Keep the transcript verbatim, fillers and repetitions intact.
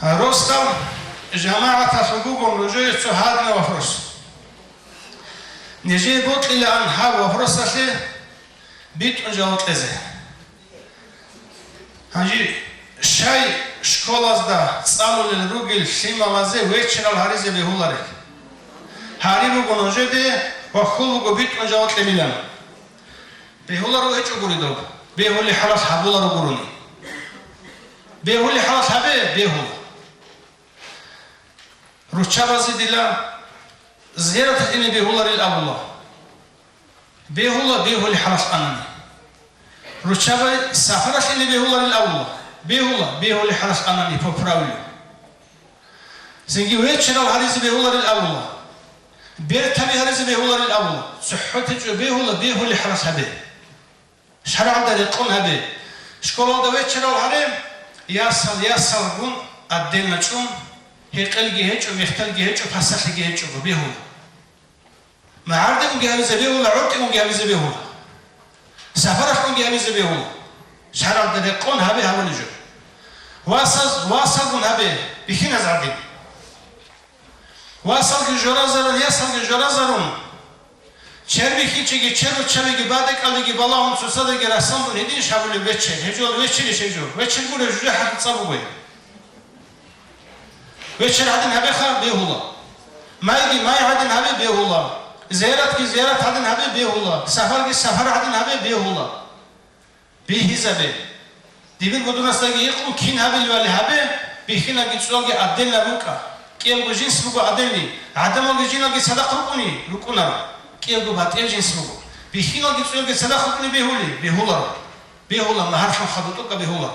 Росдал жамагӀаталъул бугун нужее цо гьадинаб вапрос. Нижее бокьилаан гьаб вапросалъе битӀун жаваб кьезе. Гьанже щай школазда цӀалулел ругел лъималазе вечерал гьаризе бегьуларел? Гьари буго нужеде ва хьул буго битӀун жаваб кьелилан. Бегьуларо гьечӀо гури доб, бегьули хӀалалъ гьабуларо гурони. Бегьули хӀалалъ гьабе, бегьула. Руччабазе дила зиярат гьабине бегьуларел абула. Бегьула, бегьули хӀалалъ анани. Руччабай сапаралъ ине бегьуларел абула. Бегьула, бегьули хӀалалъ анани по правилу. Цинги вечерал гьаризе бегьуларел абула. Бертаби гьаризе бегьуларел абула. ЦохӀо течӀо бегьула, бегьули хӀалалъ гьабе. ШаргӀалда рекъон гьабе. Школалда вечерал гьаре, ясал, ясалгун отдельно чӀун, гьекъелги гьечӀо, мехталги гьечӀо, пасалъиги гьечӀого, бегьула. МагӀарде унги гьабизе бегьула, гӀортӀи унги гьабизе бегьула. Сапаралъ унги гьабизе бегьула. ШаргӀалда рекъон гьабе гьабулеб жо. Васаз, васалгун гьабе, бихьиназ гӀадин. Васалги жоразарун, ясалги жоразарун. Чер бихьинчиги, чер руччабиги, бадекӀалдеги балагьун цоцаздаги расандун гьединищ гьабулеб вечер? Гьеб жо вечерищ гьеб жо? Вечер гуреб жужахӀалъул цӀа бугеб. Вечер гьадин гьабеха, бегьула. Майги май гьадин гьабе, бегьула. Зияратги зиярат гьадин гьабе, бегьула. Сапарги сапар гьадин гьабе, бегьула. Бихьизабе. Дибир гьудунасдаги гьикъун кин гьабилебали гьабе, бихьиналги цӀуялги отдельно рукӀа. КӀиялго жинс буго отдельный, гӀадамалги жиналги цадахъ рукӀуни рукӀунаро. КӀиялго батӀияб жинс буго. Бихьиналги цӀуялги цадахъ рукӀуни бегьули, бегьуларо. Бегьула, магьарлъун хадуб тӀокӀаб бегьула.